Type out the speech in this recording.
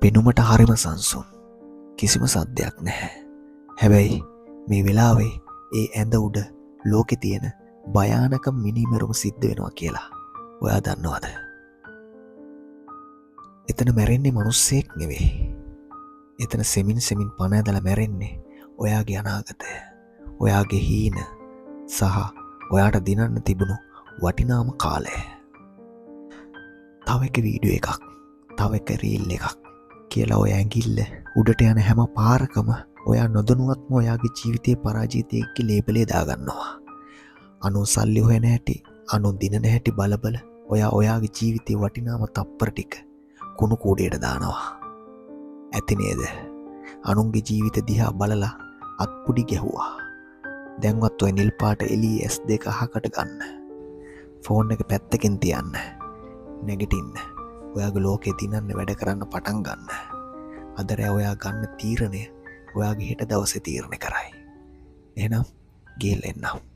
පෙනුමට හරිම සංසුන්. කිසිම සද්දයක් නැහැ. හැබැයි මේ වෙලාවේ ඒ ඇඳ උඩ ලෝකෙ තියෙන භයානක මිනිමරුම සිද්ධ වෙනවා කියලා ඔයා දන්නවද? එතන මැරෙන්නේ මිනිස්සෙක් නෙවෙයි. එතන සෙමින් සෙමින් පණ ඇදලා මැරෙන්නේ ඔයාගේ අනාගතය, ඔයාගේ හීන සහ ඔයාට දිනන්න තිබුණු වටිනාම කාලය. තව එක වීඩියෝ එකක්, තව එක රීල් එකක් කියලා ඔය ඇඟිල්ල උඩට යන හැම පාරකම ඔයා නොදැනුවත්ම ඔයාගේ ජීවිතයේ පරාජිතයෙක්ගේ ලේබලේ දාගන්නවා. අනුන් සල්ලි හොයන හැටි, අනුන් දිනන හැටි බල බල ඔයා ඔයාගේ ජීවිතයේ වටිනාම තප්පර ටික කුණු කූඩේට දානවා. ඇති නේද? අනුන්ගේ ජීවිත දිහා බලලා අත්පුඩි ගැහුවා. දැන්වත් ඔය නිල් පාට එළිය ඇස් දෙක අහකට ගන්න. ෆෝන් එක පැත්තකින් තියන්න. නැගිටින්න. ඔයාගේ ලෝකේ දිනන්න වැඩ කරන්න පටන් ගන්න. අද රෑ ඔයා ගන්න තීරණය ඔයාගේ හෙට දවසේ තීරණය කරයි. එහෙනම් ගිහිල්ලා එන්නම්.